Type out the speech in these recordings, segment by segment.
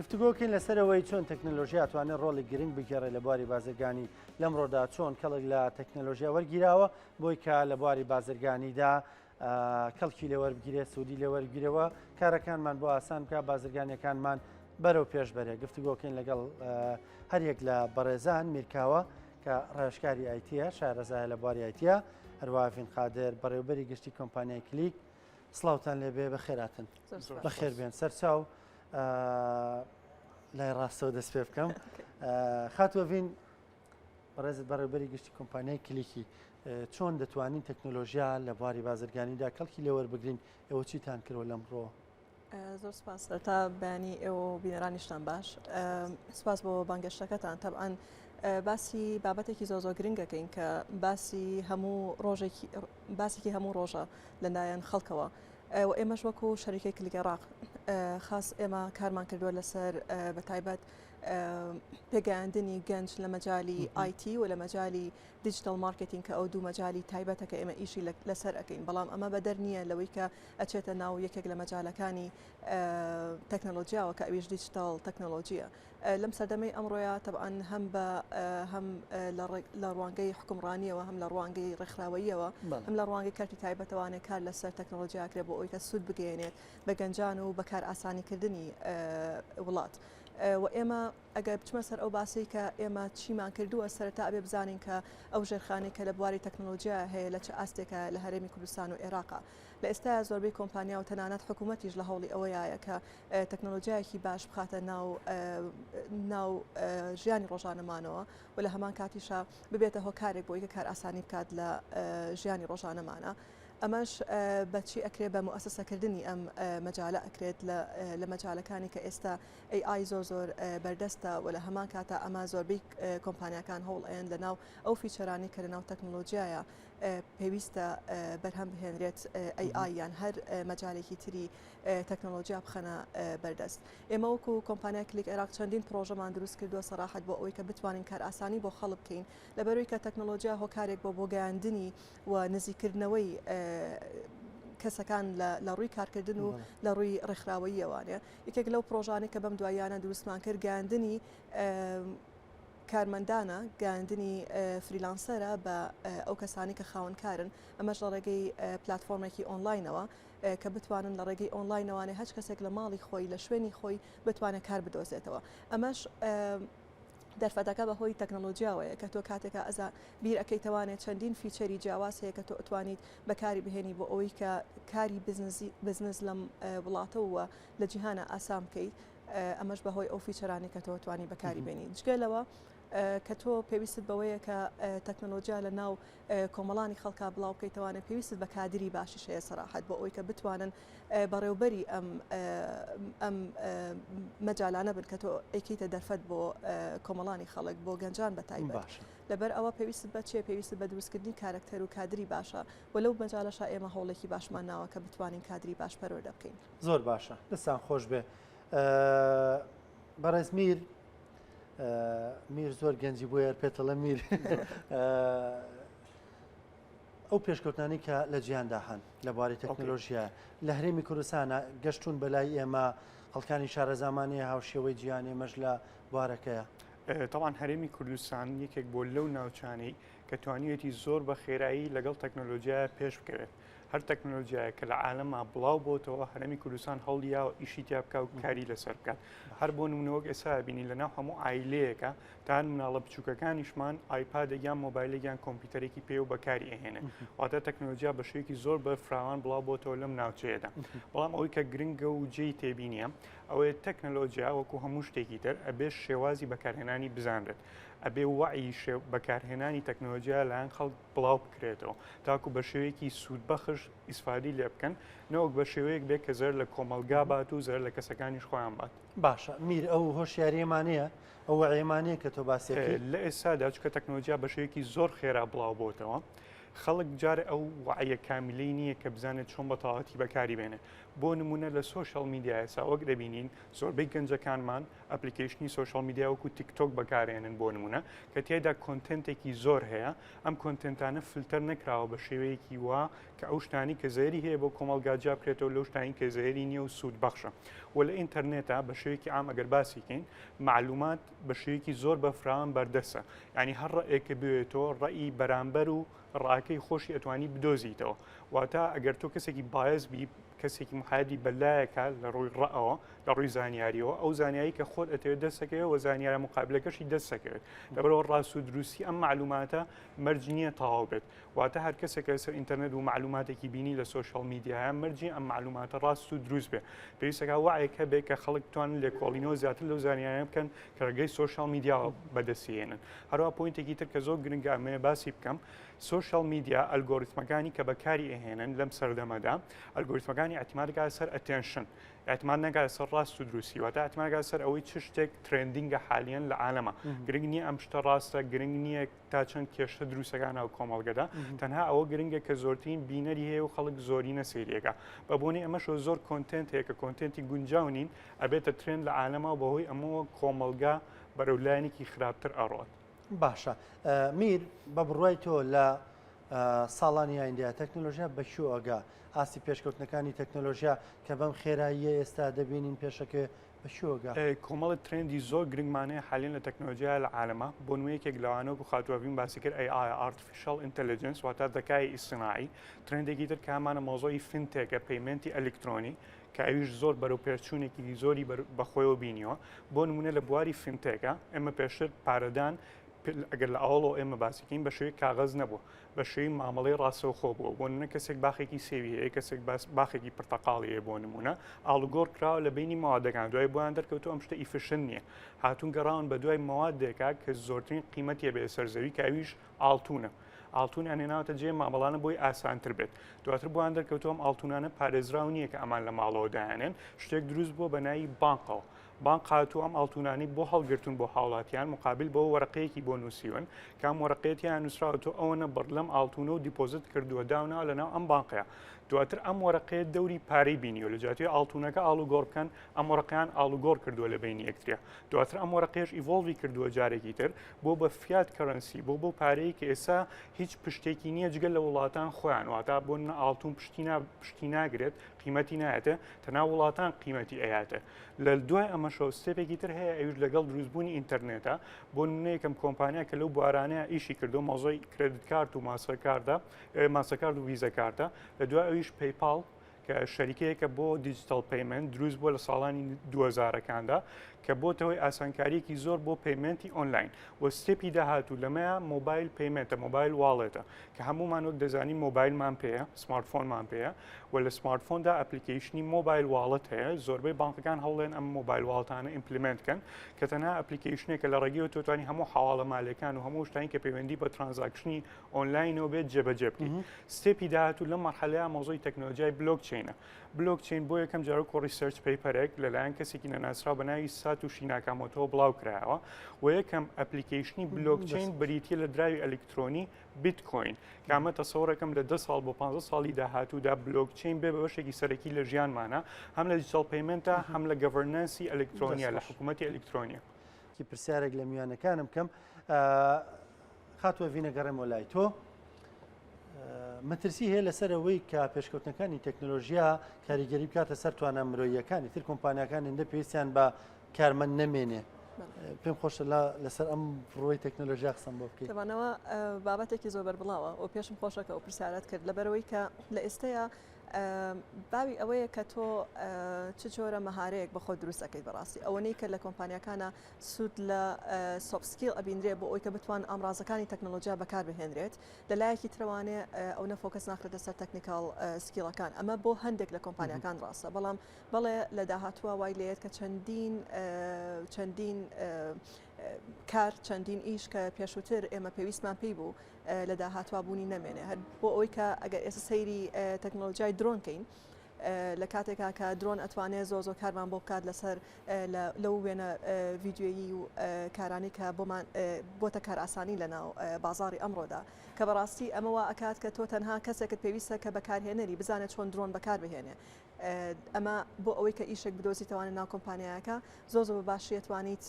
گفتوگۆکەین لەسەر ئەوەی چۆن تەکنەلۆژیا توانێت ڕۆڵی گرنگ بگێڕێت لە بواری بازرگانی لەمڕۆدا چۆن کەڵک لە تەکنەلۆژیا وەرگیراوە بۆی کە لە بواری بازرگانیدا کەڵکی لێوەربگیرێت سوودی لێوەرگیرەوە کارەکانمان بۆ ئاسان بکە بازرگانیەکانمان بەرەو پێش بەرێ گفتوگۆکەین لەگەڵ هەریەک لە بەڕێزان میرکاوە کە ڕێژکاری ئایتیە شارەزایە لە بواری ئایتیە هەروەها قادر بەڕێوبەری گشتی کۆمپانیای کلیک سڵاوتان لێبێ بەخێراتن بەخێر بێن سەرچاو لای ڕاستەوە دەست پێ بکەم خاتوەڤین بەڕێزت بەڕێوبەری گشتی کۆمپانیای کلیکی چۆن دەتوانین تەکنۆلۆژیا لە بواری بازرگانیدا کەڵکی لێوەربگرین ئێوە چیتان کردوە لەمڕۆ زۆر سپاس تا بەیانی ئێوە و بینەرانیشتان باش سپاس بۆ بانگەشتەکەتان تەبعەن باسی بابەتێکی زۆر زۆر گرنگەکەین کە باسی هەموو ڕۆژێکی باسێکی هەموو ڕۆژە لەلایەن خەڵکەوە و ئێمەش وەکو شەریکەی کلیک عێراق خاص ئێمە کارمان کردووە لەسەر بە تایبەت پێگەیاندنی گەنج لە مەجای IT و لە مەجای digital marketing کە ئەو دوو مەجای تایبەتە کە ئێمە ئیشی لەسەر ئەەکەین بەڵام ئەمە بەدەر نییە لەوەی کە ئەچێتە ناو یەکێک لە مەجالەکانی تەکنەلۆژیاوە کە ئەویش دیجیتال تەکنەلۆژیە لەم سەردەمەی ئەمڕۆیا تەبعەن هەم بە هەم لە ڕوانگەی حکومڕانیەوە هەم لە ڕوانگەی ڕێکخراوەییەوە هەم لە ڕوانگەی کەرتی تایبەتەوانێ کار لەسەر تەکنەلۆژیا کرێ بۆ ئەوی کە سوود بگەیەنێت بە گەنجان و بەکار ئاسانیکردنی وڵات. و ئێمە ئەگەر بچمە سەر ئەو باسەی کە ئێمە چیمان کردووە سەرەتا ئەبێ بزانین کە ئەو ژێرخانەی کە لە بواری تەکنەلۆژیا هەیە لە چ ئاستێکە لە هەرێمی کوردستان و عێراقا. لە ئێستایا زۆربەی کۆمپانیا و تەنانەت حکوومەتیش لە هەوڵی ئەوەیایە کە تەکنەلۆجیایەکی باش بخاتە ناو ناو ژیانی ڕۆژانەمانەوە و لە هەمان کاتیشا ببێتە هۆکارێک بۆی کە کارئاسانی بکات لە ژیانی ڕۆژانەمانە. ئەمەش بەچی ئەکرێت بە موئەسەسەکردنی ئەم مەجالە ئەکرێت لە مەجالەکانی کە ئێستا AI زۆر زۆر بەردەستە و لە هەمان کاتا ئەمە زۆربەی کۆمپانیاکان هەوڵ ئەیەن لە ناو ئەو feature انەی کە لە ناو تەکنەلۆجیایە پێویستە بەرهەم بهێنرێت AI یان هەر مەجالێکی تری تەکنەلۆجیا بخەنە بەردەست. ئێمە وەکو کۆمپانیای کلیک عێراق چەندین پرۆژەمان دروست کردووە سەراحەت بۆ ئەوەی کە بتوانین کارئاسانی بۆ خەڵک بکەین لەبەرەوەی کە تەکنەلۆجیا هۆکارێک بۆ بۆ گەیاندنی و نزیکردنەوەی کەسەکان لە ڕووی کارکردن و لە ڕووی ڕێکخراوەییەوانێ یەکێک لەو پرۆژانەی کە بەم دواییانە دروستمان کرد گەیاندنی کارمەندانە، گەیاندنی freelancer ە بە ئەو کەسانەی کە خاوەن کارن، ئەمەش لە ڕێگەی پلاتفۆرمێکی ئۆنلاینەوە کە بتوانن لە ڕێگەی ئۆنلاینەوانێ هەچ کەسێک لە ماڵی خۆی لە شوێنی خۆی بتوانێت کار بدۆزێتەوە. ئەمەش دەرفەتەکە بە هۆی تەکنەلۆجیاوەیە کە تۆ کاتێکە ئەزا بیر ئەکەیتەوانێ چەندین feature ی جیاواز هەیە کە تۆ ئەتوانیت بەکاری بهێنی بۆ ئەوەی کە کاری بزنس لەم وڵاتەوە لە جیهانە ئاسان بکەیت. ئەمەش بەهۆی ئەو feature انەی کە تۆ توانی بەکاری بێنی جگە لەوە کە تۆ پێویستت بەوەیە کە تەکنەلۆجیا لە ناو کۆمەڵانی خەڵکا بڵاو بکەیتەوانە پێویستت بە کادری باشیش هەیە سەراحەت بۆ ئەوەی کە بتوانن بەڕێوبەری ئەم ئەم مەجالانە بن کە تۆ ئەیکەیتە دەرفەت بۆ کۆمەڵانی خەڵک بۆ گەنجان بە تایبەت لەبەر ئەوە پێویستت بە چیە پێویستت بە دروستکردنی کارەکتەر و کادری باشە و لەو مەجالەشا ئێمە هەوڵێکی باشمان ناوە کە بتوانین کادری باش پەروەردە بکەین. زۆر باشە دەستان خۆش بێ بەڕێز میر میر زۆر گەنجی بۆ یار پێتەڵە میر ئەو پێشکەوتنانی کە لە جیهاندا هەن لە بواری تەکنەلۆژیا لە هەرێمی کوردستانە گەشتون بەلای ئێمە خەڵکانی شارەزامانەیە هاوشێوەی جیهان ئێمەش لە بوارەکەیە. تاوان هەرێمی کوردستان یەکێک بۆ لەو ناوچانەی کە توانیویەتی زۆر بە خێرایی لەگەڵ تەکنۆلۆژیای پێش بکەوێت هەر تەکنۆلۆژیایەک کە لە عالەما بڵاو بۆتەوە هەرێمی کوردستان هەوڵیاوە ئیشی تیا بکا و کاری لەسەر بکات هەر بۆ نمونە وەک ئێستا بینی لە ناو هەموو عایلەیەکە تا مناڵە بچووکەکانیشمان ئایپادێک یان مۆبایلێک یان کۆمپیوتەرێکی پێ و بەکاری ئەهێنێ واتە تەکنۆلۆژیا بە شێوەیەکی زۆر بە فراوان بڵاو بۆتەوە لەم ناوچەیەدا بەڵام ئەوەی کە گرنگە و جێی تێبینیە ئەوەیە تەکنەلۆژیا وەکو هەموو شتێکی تر ئەبێ شێوازی بەکارهێنانی بزانرێت ئەبێ وەعی بەکارهێنانی تەکنەلۆژیا لایەن خەڵک بڵاو بکرێتەوە تاکو بە شێوەیەکی سوودبەخش ئیسفادی لێ بکەن نەوەک بە شێوەیەک بێت کە زەرەر لە کۆمەڵگا بات و زەرەر لە کەسەکانیش خۆیان بات. باشە میر ئەو هۆشیاریەمانەیە ئەو وەعیەمانەیە کە تۆ باسی ئەکەی؟ لە ئێستادا چونکە تەکنەلۆجیا بە شێوەیەکی زۆر خێرا بڵاو بۆتەوە. خەڵک جارێ ئەو وەعیە کامیلەی نییە کە بزانێت چۆن بە تەواوەتی بەکاری بێنێ. بۆ نموونە لە social media ئێستا وەک دەبینین زۆربەی گەنجەکانمان application ی social media وەکو تیکتۆک بەکارێنن بۆ نموونە کە تیایدا content ێکی زۆر هەیە ئەم content انە فلتەر نەکراوە بە شێوەیەکی وا کە ئەو شتانی کە زەرەری هەیە بۆ کۆمەڵگا جیا بکرێتەوە لەو شتانی کە زەرەری نییە و سوود بەخشە و لە ئینتەرنێتا بە شێوەیەکی عام ئەگەر باسی کەین مەعلومات بە شێوەیەکی زۆر بەفراوان بەردەستە یانی هەر ڕەئێک کە بوێتەوە ڕەئی بەرامبەر و ڕاکەی خۆشی ئەتوانی بدۆزیتەوە واتە ئەگەر تۆ کەسێکی bias بی کەسێکی محایدی بەلایەکە لە ڕووی ڕەئەوە لە ڕووی زانیاریەوە ئەو زانیاری کە خۆت ئەتەوێت دەستەکەوێت و زانیارە مقابلەکەشی دەستەکەوێت لەبەرەوە ڕاست و دروستی ئەم معلوماتە مەرج نییە تەواو بێت واتە هەر کەسێک لەسەر ئینتەرنێت و مەعلوماتێکی بینی لە social media یە مەرجی ئەم مەعلوماتە ڕاست و دروست بێ پێویستەکە وعیەک هەبێ کە خەڵک بتوانن لێکۆڵینەوە زیاتر لەو زانیاریانە بکەن کە ڕێگەی social media وە بەدەستی هێنن هەروە point ێکی تر کە زۆر گرنگە ئەمەیە باسی بکەم social media ئەلگۆریتمەکانی کە بەکاری ئەهێنن لەم سەردەمەدا ئەلگۆریتمەکانی ئیعتیماد کە سەر attention ئیعتیماد نەکات سەر ڕاست و دروستی واتە ئیعتیماد کات سەر ئەوەی چ شتێک trending ە حالیەن لە عالەمە گرنگ نییە ئەم شتە ڕاستە گرنگ نییە تا چەند کێشە دروستەکان ناو کۆمەڵگەدا تەنها ئەوە گرنگە کە زۆرترین بینەری هەیە و خەڵک زۆرینە سەیرێکە بە بۆنی ئەمەشەوە زۆر content هەیە کە content ی گونجاو نین ئەبێتە trend لە عالەما و بەهۆی ئەمەوە کۆمەڵگا بەرەو لایەنێکی خراپتر ئەڕۆت. باشە میر بە بڕوای تۆ لە ساڵانی ئایندەیا تەکنۆلۆژیا بە کوێ ئەگا؟ ئاستی پێشکەوتنەکانی تەکنۆلۆژیا کە بەم خێراییە ئێستا دەبینین پێشەکەوێ بە کوێ ئەگا؟ کۆمەڵێ trend ی زۆر گرنگمان هەیە حالیەن لە تەکنۆلۆژیایا لە عالەما، بۆ نموونە یەکێک لەوانە وەکو خاتوو ئەڤین باسی کرد AI Artificial Intelligence واتە زەکای ئیستناعی، trend ێکی تر کە هەمانە مەوزوعی fintech ە payment ی ئەلیکترۆنی کە ئەویش زۆر بەرەو پێشچوونێکی زۆری بەخۆیەوە بینیوە، بۆ نموونە لە بواری fintech ە ئێمە پێشتر پارەدان ئەگەر لە ئەوەڵەوە ئێمە باسی کەین بە شێوەی کاغەز نەبووە بە شێوەی مامەڵەی ڕاستەوخۆ بووە بۆ نمونە کەسێک باخێکی سێوی هەیە کەسێک باس باخێکی پرتەقاڵی هەیە بۆ نمونە ئاڵوگۆڕ کراوە لە بینی مەوادەکان دوای بۆیان دەرکەوتو ئەم شتە efficient نییە هاتوون گەڕاون بە دوای مەوادێکا کە زۆرترین قیمەتی بێ سەر زەوی کە ئەویش ئاڵتونە ئاڵتونیان هێناوەتە جێ مامەڵانە بۆی ئاسانتر بێت دواتر بۆیان دەرکەوتو ئەم ئاڵتونانە پارێزراو نییە کە ئەمان لە ماڵەوە دایانێن شتێک دروست بووە بە ناوی بانقەوە بانق هاتووە ئەم ئاڵتونانەی بۆ هەڵگرتوون بۆ هاوڵاتیان مقابل بەوە وەرەقەیەکی بۆ نووسیون کە ئەم وەرەقەیە تیا نووسراوە تۆ ئەوەنە بڕ لەم ئاڵتونە و deposit کردووە داوناوە لەناو ئەم بانقەیە دواتر ئەم وەرەقەیە دەوری پارەی بینیوە لە جیاتی ئاڵتونەکە ئاڵوگۆڕ بکەن ئەم وەرەقەیان ئاڵوگۆڕ کردووە لە بینی یەکتریا دواتر ئەم وەرەقەیەش evolve ی کردووە جارێکی تر بۆ بە fiat currency بۆ بۆ پارەیە کە ئێستا هیچ پشتێکی نییە جگە لە وڵاتان خۆیان واتا بۆ ئاڵتون پشتی نا پشتی ناگرێت قیمەتی نایەتێ تەنها وڵاتان قیمەتی ئەیاتێ لە دوای ئەمەشەوە step ێکی تر هەیە ئەویش لەگەڵ دروستبوونی ئینتەرنێتە بۆ نمونە یەکەم کۆمپانیا کە لەو بوارانەیە ئیشی کردو مەوزوعی credit card و ماستەرکاردە ماستەرکارد و ڤیزە کارتە لە دوای ئەویش پەیپاڵ کە شەریکەیەکە بۆ digital payment دروست بووە لە ساڵانی 2000ەکاندا کە بۆتەوەی ئاسانکاریەکی زۆر بۆ payment ی ئۆنلاین و step ی داهاتوو لەمەیە mobile payment ە mobile wallet ە کە هەموومان وەک دەزانین مۆبایلمان پێیە smartphone مان پێیە و لە smartphone دا application ی mobile wallet هەیە زۆربەی بانقەکان هەوڵێن ئەم mobile wallet انە implement کەن کە تەنها application ێکە لە ڕێگەیەوە تۆ توانی هەموو حواڵە مالەکان و هەموو شتانی کە پەیوەندی بە transaction ی ئۆنلاینەوە بێت جێبەجێ بکەیت step ی داهاتوو لەم مەرحەلەیە مەوزوعی تەکنۆلۆژیای blockchain ە blockchain بۆ یەکەم جار وەکو research paper ێک لەلایەن کەسێکی نەناسراو بە ناوی ساتوشی ناکامۆتۆ بڵاو کرایەوە و یەکەم application ی blockchain بریتیە لە دراوی ئەلیکترۆنی بیتکۆین کە ئەمە تەسەوڕێکم لە 10 ساڵ بۆ 15 ساڵی داهاتوودا بلۆکچین بێ بە بەشێکی سەرەکی لە ژیانمانە هەم لە digital payment ە هەم لە governance ی ئەلیکترۆنیە لە حکوومەتی ئەلیکترۆنیە. کی پرسیارێک لە میوانەکانم بکەم خاتوو ئەڤینە گەڕێمەوە لای تۆ مەترسی هەیە لەسەر ئەوەی کە پێشکەوتنەکانی تەکنۆلۆژیا کاریگەری بکاتە سەر توانا مرۆییەکانی تر کۆمپانیاکان هێندە پێویستیان بە کارمەند نەمێنێ پێم خۆشە لەسەر ئەم ڕووی تەکنۆلۆژیا قسەم بۆ بکەیت. تەبانەوە بابەتێکی زۆر بەربڵاوە و پێشم خۆشە کە ئەو پرسیارەت کرد لەبەرەوەی کە لە ئێستەیە باوی ئەوەیە کە تۆ چ جۆرە مەهارەیەک بە خۆت دروست ئەکەیت بەڕاستی ئەوەنەی کە لە کۆمپانیاکانە سوود لە soft skill ئەبینرێ بۆ ئەوی کە بتوان ئامرازەکانی تەکنۆلۆژیا بەکار بهێنرێت لە لایەکی ترەوانێ ئەونە focus ناخرێتە سەر technical skill ەکان ئەمە بۆ هەندێک لە کۆمپانیاکان ڕاستە بەڵام بەڵێ لە داهاتووە وای لێت کە چەندین چەندین کار چەندین ئیش کە پێشووتر ئێمە پێویستمان پێی بوو لە داهاتوە بوونی نەمێنێ هەر بۆ ئەوەی کە ئەگەر ئێستا سەیری تەکنۆلۆژیای درۆن کەین. لە کاتێکا کە درۆن ئەتوانێت زۆر زۆر کارمان بۆ بکات لەسەر لەو وێنە ڤیدیۆیی و کارانەی کە بۆمان بۆتە کارئاسانی لە ناو بازاڕی ئەمڕۆدا کە بەڕاستی ئەمە وا ئەکات کە تۆ تەنها کەسێکت پێویستە کە بەکارهێنەری بزانێت چۆن درۆن بەکار بهێنێ ئەمە بۆ ئەوەی کە ئیشێک بدۆزیتەوانە ناو کۆمپانیایەکە زۆر زۆر بە باشی ئەتوانیت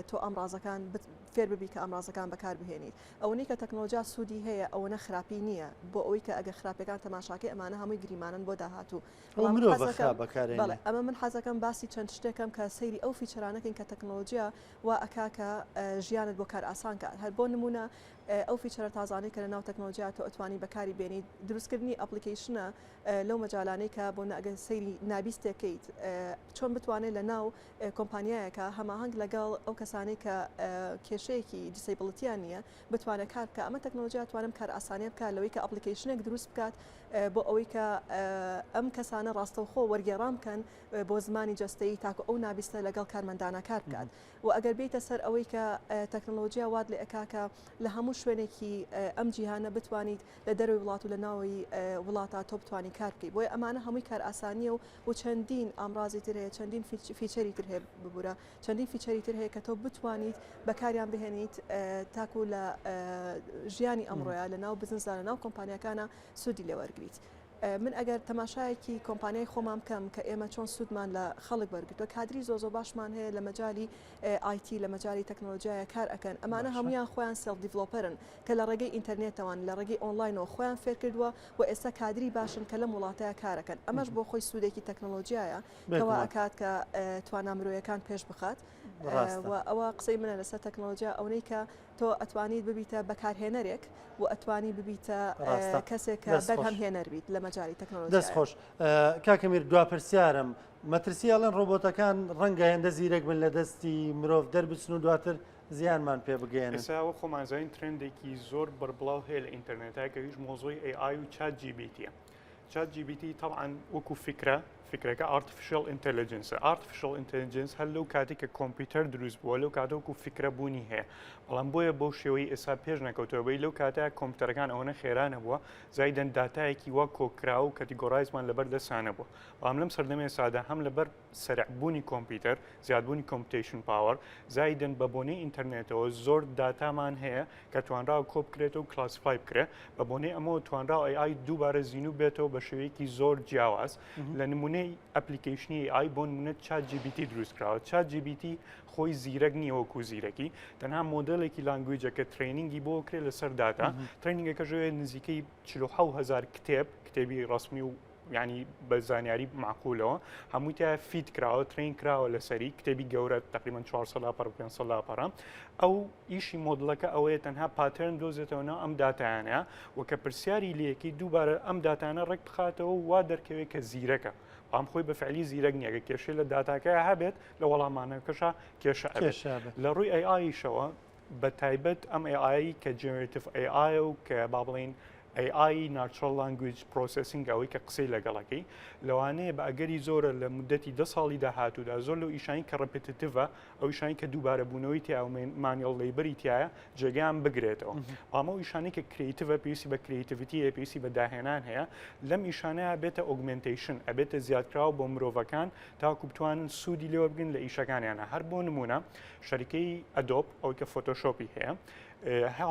تۆ ئامرازەکان فێر ببی کە ئامرازەکان بەکار بهێنیت ئەوەنەی کە تەکنۆلۆژیا سوودی هەیە ئەوەنە خراپی نییە بۆ ئەوەی کە ئەگەر خراپەکان تەماشاکەی ئەمانە هەمووی گریمانن بۆ داهاتوو بەڵام من حەزەکەم بەڵێ ئەمە من حەزەکەم باسی چەند شتێکم کە سەیری ئەو feature انەکەین کە تەکنۆلۆژیا وا ئەکا کە ژیانت بۆ کار ئاسان کات هەر بۆ نمونە ئەو feature ە تازانەی کە لە ناو تەکنۆلۆژیا تۆ ئەتوانی بەکاری بێنیت دروستکردنی application ە لەو مەجالانەی کە بۆ ئەگەر سەیری نابیستێک کەیت چۆن بتوانێت لە ناو کۆمپانیایەکە هەماهەنگ لەگەڵ ئەو کەسانەی کە کێشەیەکی disability یان نییە بتوانێت کار بکە ئەمە تەکنۆلۆژیا توانم کار ئاسانیە بکات لەوەی کە application ێک دروست بکات بۆ ئەوەی کە ئەم کەسانە ڕاستەوخۆ وەرگێڕان بکەن بۆ زمانی جەستەیی تاکو ئەو نابیستە لەگەڵ کارمەندانە کار بکات و ئەگەر بێیتە سەر ئەوەی کە تەکنۆلۆژیا وات لێ ئەکا کە لە هەموو شوێنێکی ئەم جیهانە بتوانیت لە دەرەوەی وڵات و لە ناوەوەی وڵاتا تۆ بتوانی کار بکەی بۆیە ئەمانە هەمووی کارئاسانیە و و چەندین ئامرازی تر هەیە چەندین feature ی تر هەیە ببورە چەندین feature ی تر هەیە کە تۆ بتوانیت بەکاریان بهێنیت تاکو لە ژیانی ئەمڕۆیە لە ناو بزنسدا لە ناو کۆمپانیاکانە سوودی لێوەرگریت. من ئەگەر تەماشایەکی کۆمپانیای خۆمان بکەم کە ئێمە چۆن سوودمان لە خەڵک وەرگرتووە کادری زۆر زۆر باشمان هەیە لە مەجالی IT لە مەجالی تەکنۆلۆژیایە کار ئەکەن ئەمانە هەمویان خۆیان self developer ن کە لە ڕێگەی ئینتەرنێتەوان لە ڕێگەی ئۆنلاینەوە خۆیان فێرکردووە و ئێستا کادری باشن کە لەم وڵاتەیە کارەکەن ئەمەش بۆ خۆی سوودێکی تەکنۆلۆژیایە کەوا ئەکات کە توانا مرۆیەکان پێش بخات و ئەوە قسەی منە لەسەر تەکنۆلۆژیا ئەونەی کە تۆ ئەتوانیت ببیتە بەکارهێنەرێک و ئەتوانی ببیتە کەسێک کە بەرهەمهێنەر بیت لە مەجالی تەکنۆلۆژیا. دەست خۆش کاکە میر دوا پرسیارم مەترسی ئەڵێن ڕۆبۆتەکان ڕەنگە هێندە زیرەک بن لە دەستی مرۆڤ دەربچن و دواتر زیانمان پێ بگەیەنن. ئێستا وەک خۆمان زانین trend ێکی زۆر بەربڵاو هەیە لە ئینتەرنێتا کە ئەویش مۆزۆی AI و ChatGPT یە. ChatGPT تەبعەن وەکو فیکرە، فیکرەکە artificial intelligence ە. artificial intelligence هەر لەو کاتێک کە کۆمپیوتەر دروست بووە لەو کاتە وەکو فیکرە بوونی هەیە. بەڵام بۆیە بەو شێوەی ئێستا پێش نەکەوتووە بەی لەو کاتە کۆمپیوتەرەکان ئەوەنە خێرا نەبووە زایدەن داتایەکی وا کۆکراو و categorize مان لەبەر دەستا نەبووە. بەڵام لەم سەردەمی ئێستادا هەم لەبەر سەرع بوونی کۆمپیوتەر، زیادبوونی computation power، زایدەن بە بۆنەی ئینتەرنێتەوە زۆر داتامان هەیە کە توانراوە کۆ بکرێتەوە و classify بکرێ، بە بۆنەی ئەمەوە توانراوە AI دووبارە زینوو بێتەوە بە شێوەیەکی زۆر جیاواز. لە نمونەی application ی AI بۆ نمونە ChatGPT دروست کراوە. ChatGPT خۆی زیرەک نییە وەکو زیرەکی، تەنها مۆدێلێکی language ە کە training ی بۆ کرێ لەسەر داتا، training ەکەش نزیکەی 47 هەزار کتێب، کتێبی ڕەسمی و یانی بە زانیاری مەعقولەوە هەمووی تیا feed کراوە train کراوە لەسەری کتێبی گەورە تقریبا 400 لاپەڕ 500 لاپەڕە ئەو ئیشی مۆدلەکە ئەوەیە تەنها pattern دۆزێتەوە ناو ئەم داتایانە و کە پرسیاری لەکەی دووبارە ئەم داتانە ڕێک بخاتەوە وا دەرکەوێت کە زیرەکە بەڵام خۆی بە فعلی زیرەک نییە کە کێشەی لە داتاکە هەبێت لە وەڵامانەکەشا کێشە لە ڕووی AI یشەوە بە تایبەت ئەم AI کە generative AI و کە با بڵین AI Natural Language Processing ئەوەی کە قسەی لەگەڵەکەی لەوانەیە بە ئەگەری زۆرە لە مدەتی دە ساڵی داهاتوودا زۆر لەو ئیشانی کە repetitive ە ئەو ئیشانی کە دووبارە بوونەوەی تیا و manual labor ی تایە جێگەیان بگرێتەوە بەڵام ئەو ئیشانی کە creative ە پێویستی بە creativity هەیە پێویستی بە داهێنان هەیە لەم ئیشانەیە بێتە augmentation ئەبێتە زیادکراوە بۆ مرۆڤەکان تاکو بتوانن سوودی لێوەربگرن لە ئیشەکانیانە هەر بۆ نمونە شەریکەی Adobe ئەوەی کە Photoshop ی هەیە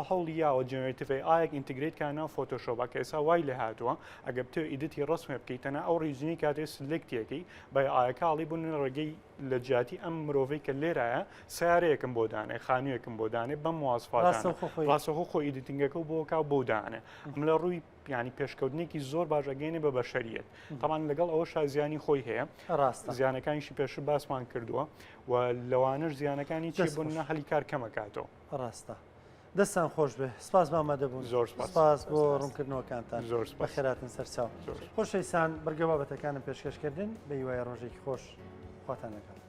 هەوڵی یاوە generative AI یەک integrate کا ناو Photoshop ە کە ئێستا وای لێ هاتووە ئەگە بتەوێ edit ی ڕسمێ بکەیت تەنها ئەو region ی کاتێ select ەکەی بە AI ەکە ئەڵێی بۆ نمونە ڕێگەی لە جیاتی ئەم مرۆڤەی کە لێرایە سیارەیەکم بۆ دانێ خانوویەکم بۆ دانێ بەم مواسفاتانە ڕاستەوخۆ خۆی editing ەکە و بۆ کا بۆ دانێ ئەم لە ڕووی ینی پێشکەوتنێکی زۆر باش ئەگەینێ بە بەشەریەت تەمان لەگەڵ ئەوە زیانی خۆی هەیە ڕاستە زیانەکانیشی پێشتر باسمان کردووە و لەوانەش زیانەکانی چی بوون هەلی کار کەمەکاتەوە ڕاستە. دەستان خۆش بێ سپاس بە ئامادەبوون زۆر سپاس سپاس بۆ ڕوونکردنەوەکانتان زۆر سپاس بەخێراتن سەرچاو زۆر سپاس. خۆشەویستان بڕگە بابەتەکانم پێشکەشکردن بە هیوای ڕۆژێکی خۆش خواتان لەگەڵ.